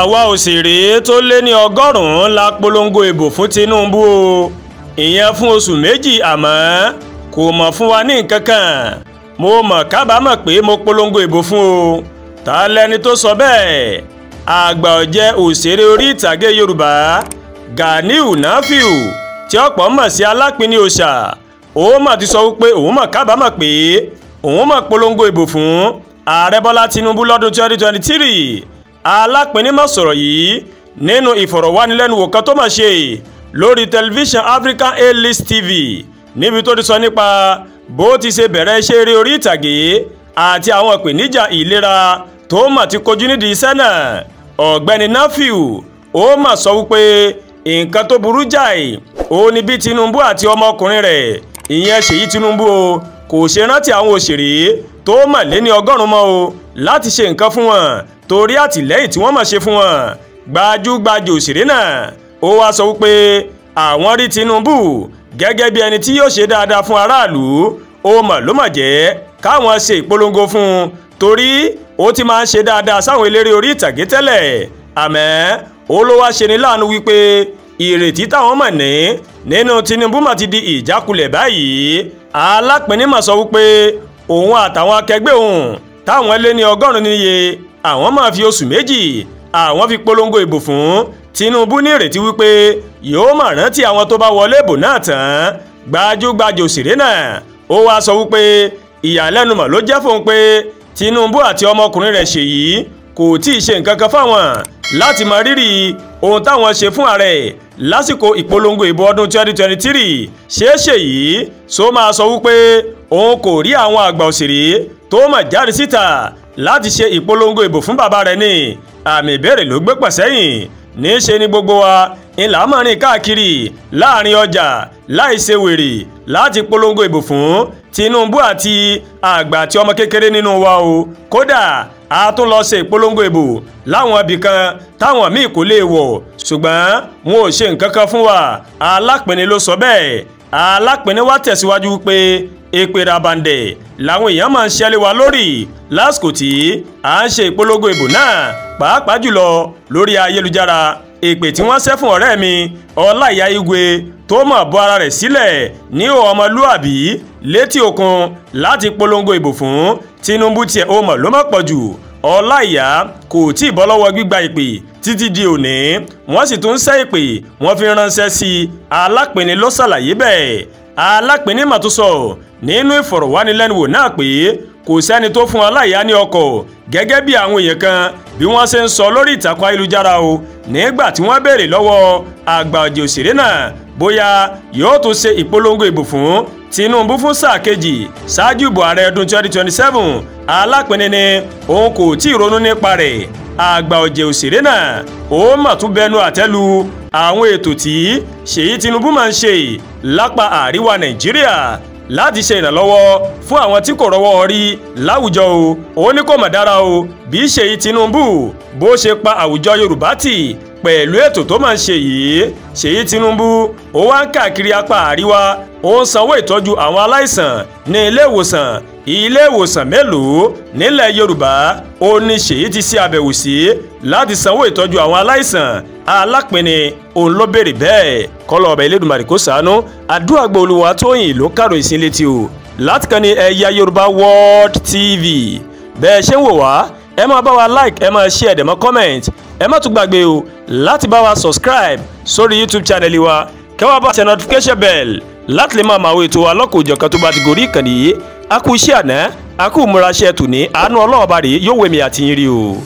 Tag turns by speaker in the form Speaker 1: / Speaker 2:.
Speaker 1: Àwa òṣèré tó lé ní 100 la polongo ìbò fún Tinubu o, ìyẹn fún oṣù 2, àmọ́ kò mọ̀ fún wa ní nǹkan kan. Mo mọ̀ kábàámọ̀ pé mo polongo ìbò fún o. Ta lẹni tó sọ bẹ́ẹ̀? Àgbà ọ̀jẹ̀ òṣèré orí ìtàgé Yorùbá Ganiu Nafiu tí ọ̀pọ̀ mọ̀ sí Alápinni Òòṣà, ó mà ti sọ wípé òun mọ̀ kábàámọ̀ pé òun mọ̀ polongo ìbò fún Ààrẹ Bọ́lá Tinubu lọ́dún 2023. Alápinni mà sọ̀rọ̀ yìí nínú ìfọ̀rọ̀wánilẹ́nuwò kan tó mà ṣe lórí tẹlifíṣàn African A-List TV, níbi tó ti sọ nípa bó ti ṣe bẹ̀rẹ̀ iṣẹ́ eré orí ìtàgé àti àwọn ìpèníjà ìlera tó mà ti kojú nídìí iṣẹ́ náà. Ọ̀gbẹ́ni Nafiu ó mà sọ wípé nǹkan tó burú jáì ó ní bí Tinubu àti ọmọkùnrin rẹ̀ ìyẹn Ṣèyí Tinubu o kò ṣe rántí àwọn òṣèré tó mà lé ní 100 mọ́ o láti ṣe nǹkan fún wọn torí àtìlẹ́yìn tí wọ́n mà ṣe fún wọn. Gbajúgbajà òṣèré náà ó wá sọ wípé àwọn rí Tinubu gẹ́gẹ́ bí ẹni tí yóò ṣe dáadáa fún aráàlú, ó mà ló mà jẹ́ káwọn ṣe ìpolongo fún un torí ó ti máa ń ṣe dáadáa sáwọn eléré orí ìtàgé tẹ́lẹ̀. Àmọ́ ó ló wá ṣe ní láàánú wípé ìrètí táwọn mọ̀ ní nínú Tinubu mà ti di ìjákulẹ̀ báyìí. Alápinni mà sọ wípé òun àtàwọn akẹgbẹ́ òun táwọn lé ní 100 níye àwọn máa fi oṣù 2 àwọn fi polongo ìbò fún Tinubu ní ìrètí wípé yóò máa rántí àwọn tó bá wọlé ìbò náà tán. Gbajúgbajà òṣèré náà ó wá sọ wípé ìyàlẹ́nu mà ló jẹ́ fóun pé Tinubu àti ọmọkùnrin rẹ̀ Ṣèyí kò tí ì ṣe nǹkan kan fáwọn láti mọ rírì ohun táwọn ṣe fún ààrẹ lásìkò ìpolongo ìbò ọdún 2023. Ṣé Ṣèyí sọ máa sọ wípé òun kò rí àwọn àgbà òṣèré tó mọ̀ jáde síta láti ṣe ìpolongo ìbò fún bàbá rẹ̀ ní àmì ìbéèrè ló gbé pọ̀ sẹ́yìn. Níṣe ni gbogbo wa ńlá máa rìn káàkiri láàrin ọjà láì ṣe wèrè láti polongo ìbò fún Tinubu àti àgbà àti ọmọ kékeré nínú wa o. Kódà a tún lọ ṣe ìpolongo ìbò láwọn ibì kan táwọn míì kò lè wọ̀, ṣùgbọ́n wọn ò ṣe nǹkan kan fún wa. Alápinni ló sọ bẹ́ẹ̀. Alápinni wá tẹ̀síwájú pé èpè ràbàǹdẹ̀ làwọn èèyàn máa ń ṣẹlẹ̀ wá lórí lásìkò tí à ń ṣe ìpolongo ìbò náà, pàápàá jùlọ lórí ayélujára. Èpè tí wọ́n ṣẹ́ fún ọ̀rẹ́ mi Ọláìyá Igwe tó mọ̀ bọ́ ara rẹ̀ sílẹ̀ ní ọmọlúàbí létí òkun láti polongo ìbò fún Tinubu tiẹ̀ ó mọ̀ ló mọ̀ pọ̀ jù. Ọláìyá kò tí ì bọ́ lọ́wọ́ gbígba ìpè títí di òní, wọ́n sì tún ń ṣẹ́ ìpè wọ́n fi ránṣẹ́ sí i. Alápinni ló ṣàlàyé bẹ́ẹ̀. Alápinni mà tún sọ nínú ìfọ̀rọ̀wánilẹ́nuwò náà pé kò sẹ́ni tó fún Ọláìyá ní ọkọ̀ gẹ́gẹ́ bí àwọn èèyàn kan bí wọ́n ṣe ń sọ lórí ìtàkùn ayélujára o, nígbà tí wọ́n béèrè lọ́wọ́ àgbà ọ̀jẹ̀ òṣèré náà bóyá yóò tún ṣe ìpolongo ìbò fún Tinubu fún sáà kejì ṣáájú ìbò ààrẹ ọdún 2027. Alápinni ni òun kò tí ì ronú nípa rẹ̀. Àgbà ọ̀jẹ̀ òṣèré náà ó mà tún bẹnu àtẹ́lu àwọn ètò tí Ṣèyí Tinubu máa ń ṣe lápá àríwá Nàìjíríà láti ṣe ìrànlọ́wọ́ fún àwọn tí kò rọ́wọ́ orí láwùjọ o. Ó ní kò mà dára o bí Ṣèyí Tinubu bó ṣe pa àwùjọ Yorùbá tì pẹ̀lú ètò tó máa ń ṣe yìí. Ṣèyí Tinubu ó wá ń káàkiri apá àríwá, ó ń sanwó ìtọ́jú àwọn aláìsàn ní ilé ìwòsàn. Ilé ìwòsàn mélòó nílẹ̀ Yorùbá ó ní Ṣèyí ti ṣe àbẹ̀wò sí láti sanwó ìtọ́jú àwọn aláìsàn? Alápinni òun ló béèrè bẹ́ẹ̀. Kọ́lọ̀ ọba Elédùmarè kó ṣàánú. Àdúrà gbọ́ Olúwatóyìn ló kàrò ìsìn létí o láti kàn ní Ẹ̀yà Yorùbá World TV. Bẹ́ẹ̀ ṣe ń wò wá, ẹ máa bá wa like, ẹ máa share, dẹ̀ mọ́ comment. Ẹ má tún gbàgbé o láti bá wa subscribe sórí YouTube channel wa, kẹ́ wá bá tẹ notification bell láti lè máa máa wo ètò wa lọ́kọ̀ọ́jọ̀kan tó bá ti gorí ìkànnì yìí. A kú iṣẹ́ àná, a kú ìmúra iṣẹ́ tòní, àánú Ọlọ́run ọba rèé yóò wẹ̀mí àti yín rí o.